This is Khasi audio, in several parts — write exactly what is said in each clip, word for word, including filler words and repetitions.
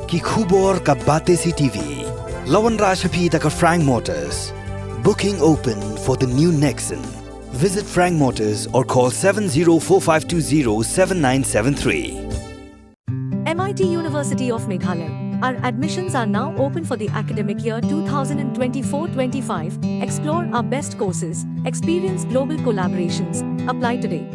Ki khubor ka Batesi T V. La wanrah sha phi da ka Frank Motors. Booking open for the new Nexon. Visit Frank Motors or call seven zero four five two zero seven nine seven three. M I T University of Meghalaya. Our admissions are now open for the academic year two thousand twenty-four twenty-five. Explore our best courses, experience global collaborations. Apply today.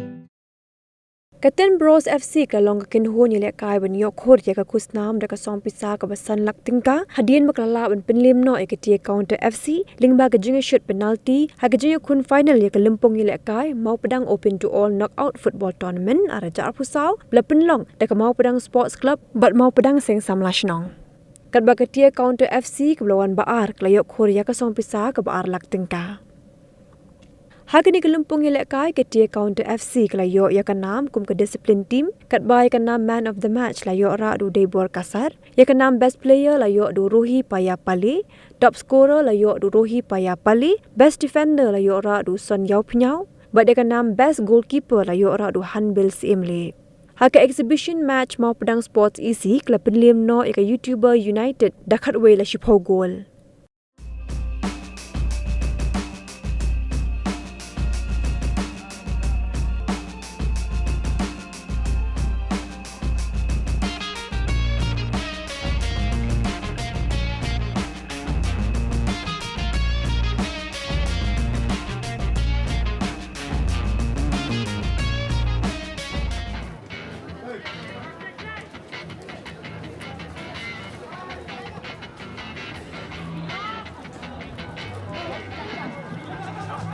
Ka Ten Bros F C ka long ka kynhun ïalehkai ban ïoh khur ïa ka khusnam da ka song pisa kaba san lak tyngka hadien ba ka la lah ban pynliem noh ïa ka Tia Counter F C lyngba ka jingïashut penalti ha ka jingïakhun final ïa ka lympung ïalehkai Mawpdang Open to All Knockout Football Tournament ar hajar arphew saw ba la pynlong da ka Mawpdang Sports Club bad Mawpdang Seng Samla Shnong. Katba ka Tia Counter F C kaba la wan ba ar ka la ïoh khur ïa ka song pisa kaba ar lak tyngka. Ha kane ka lympung ïalehkai ka Tia Counter F C ka la ïoh ïa ka nam kum ka discipline team, katba ïa ka nam man of the match la ïoh rah da u Deibor Kasar, ïa ka nam best player la ïoh da u Rohi Paya Pale, top scorer la ïoh da u Rohi Paya Pale, best defender la ïoh rah da u Son Ïawphniaw, bad ïa ka nam best goalkeeper la ïoh rah da u Hanbil Syiemlieh. Ha ka exhibition match Mawpdang Sports E C ka la pynliem noh ïa ka YouTuber United da khatwei la shiphew goal.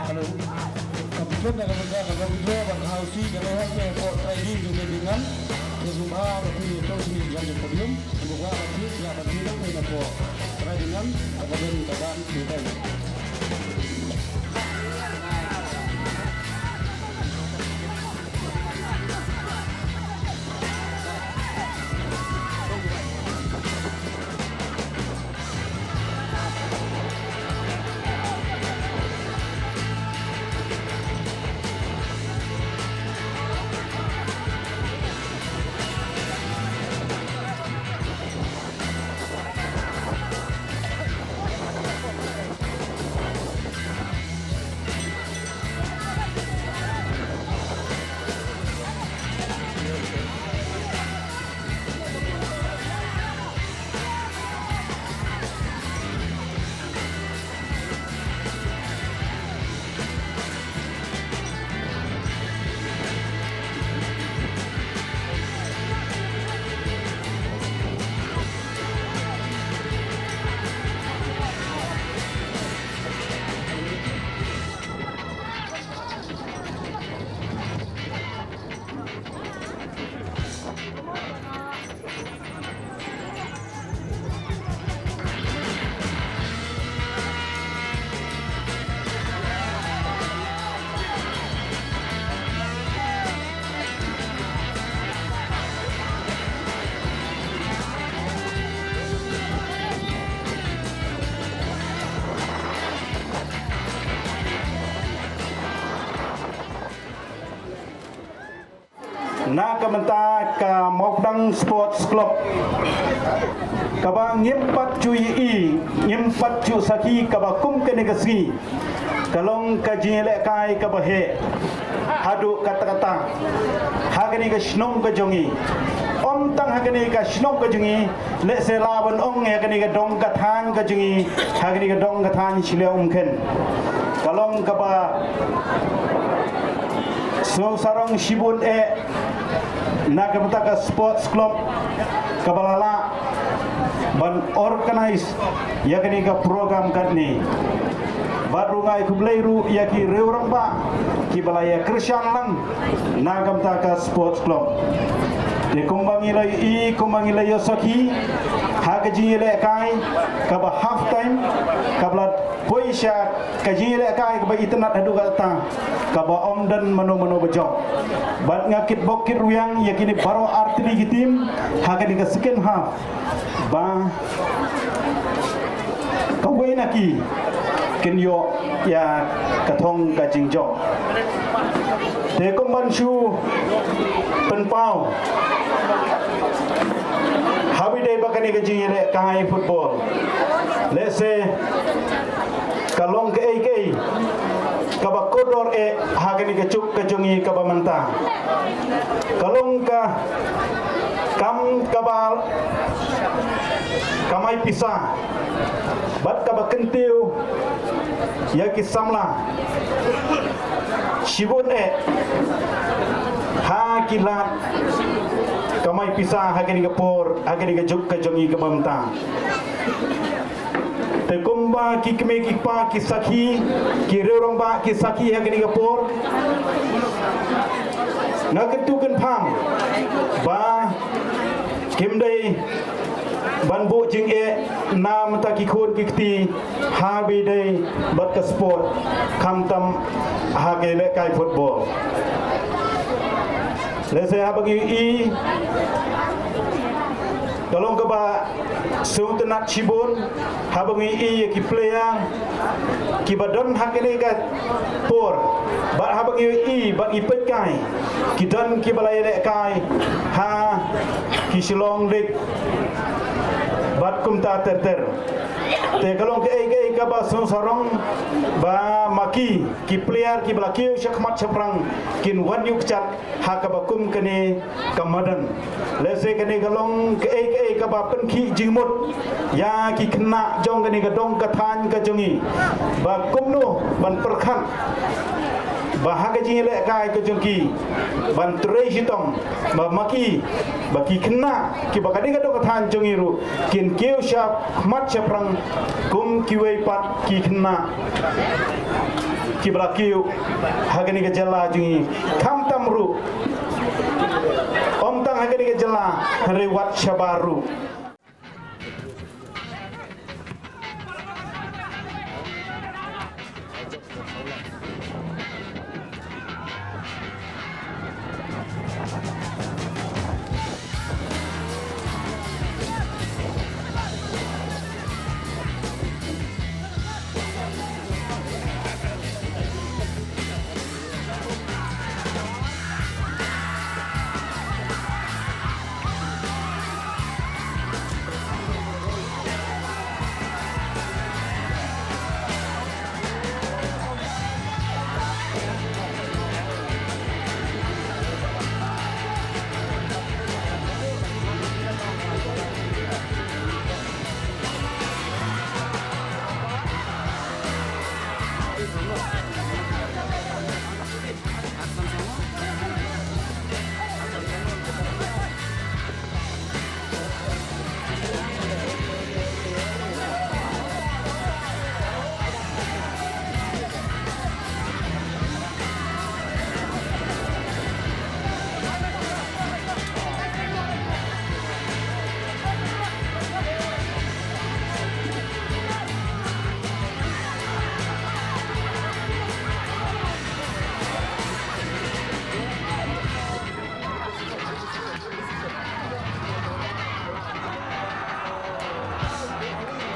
Hello. Ka pynbeit na ka bynta ka long draw bad ka hausi ka long hok ne ka training jong ka ding ngan. Ka sumha ka phi to sini jong ka podium. Ka ba phi ka ba phi to na ko training ngan. Ka ba don ka ban phi to. Na ka bynta ka Mawpdang Sports Club, kaba ngim pat ju ïohi, ngim pat ju sakhi, kaba kum kane ka sngi ka long ka jingïalehkai kaba heh haduh katta katta ha kane ka shnong ka jong ngi. Ym tang ha kane ka shnong ka jong ngi, lehse lah ban ong ha kane ka dong ka thaiñ ka jong ngi, ha kane ka dong ka thaiñ Shillong Umkhen. Ka long kaba sngewsarong shibun eh na ka bynta ka sports club kaba la lah ban organize ïa kane ka program katne. Bad ruh nga ai khublei ruh ïa ki riew rangbah kiba la ïa kyrshan lang na ka bynta ka sports club. Te kumba ngi la ïohi, kumba ngi la ïohsakhi, ha ka jingïalehkai kaba half time, kaba la poi sha ka jingïalehkai kaba itynnad haduh katta, kaba ym don mano mano ba jop. Bad nga kitbok kitrwiang ïa kine baroh artylli ki team ha kane ka second half, ba kawei na ki kin ïoh ïa ka thong ka jingjop. Te kum ban shu pynpaw, ha ba ïadei bad Kane ka jingïalehkai football, lehse ka long kaei kaei kaba kordor eh ha kane ka juk ka jong ngi kaba mynta. Ka long ka kam kaba kamai pisa bad kaba kyntiew ïa ki samla shibun eh ha ki lad kamai pisa ha kane ka por, ha kane ka juk ka jong ngi kaba mynta. Te kumba ki kmie ki kpa ki sakhi, ki rangbah ki sakhi ha kane ka por, nga kyntu kynpham ba kim dei ban buh jingeh na mynta ki khun ki kti ha ba ïadei bad ka sport, khamtam ha ka ïalehkai football. Lehse haba ngi ïohi ka long kaba sngewtynnat shibun haba ngi ïohi ïa ki player kiba don ha kane ka por, bad haba ngi ïohi bad ngi peit kai ki don kiba la ïalehkai ha ki Shillong League bad kumta ter ter. Te ka long kaei kaei kaba sngewsarong ba ma ki, ki player kiba la kiew shakhmat shaphrang kin wan ïuh kjat ha kaba kum kane ka madan. Lehse kane ka long kaei kaei kaba pynkhih jingmut ïa ki khynnah jong kane ka dong ka thaiñ ka jong ngi ba kumno ban pyrkhat ba ha ka jingïalehkai ka jong ki ban trei shitom ba ma ki, ba ki khynnah kiba kane ka dong ka thaiñ jong ngi ruh kin kiew shakhmat shaphrang kum kiwei pat ki khynnah kiba la kiew ha kane ka jylla jong ngi, khamtam ruh ym tang ha kane ka jylla, hynrei wat shabar ruh.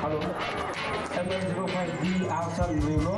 Hello. M L zero five D Arson Rilo.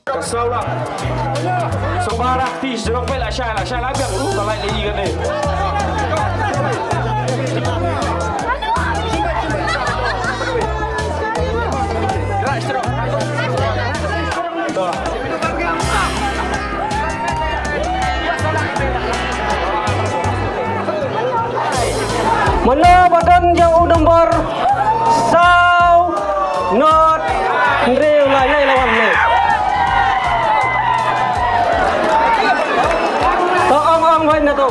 Ka saw lak. Sngewbha rah kti sdrok, peit la shai, la shai la biang. Uh, ka lait la i kane. Mano ba don ïa u nombor saw not hynriew la ïai la wan ne. To ong ong wai na to.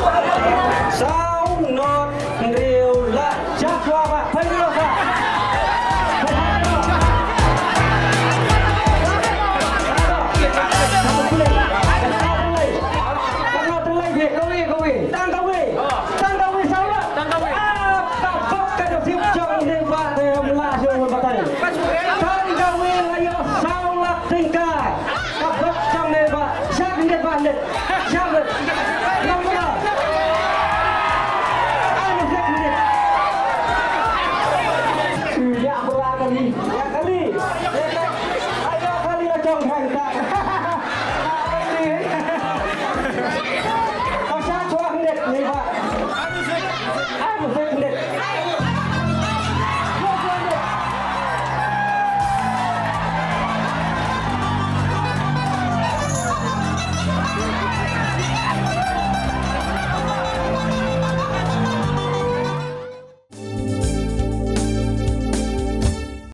Saw not hynriew la, shah kwah ba, pynlong ba. Tang kawei, tang kawei saw lak. Tang kawei. Ah, ka bok ka da sip jong ne ba de mla jong batai. Tang kawei la ïoh saw lak tyngka. Ka bok jong ne ba, shah ne ba ne. Shah ne. Long ba. Ai ne shah ne. Ïa ba ka ni.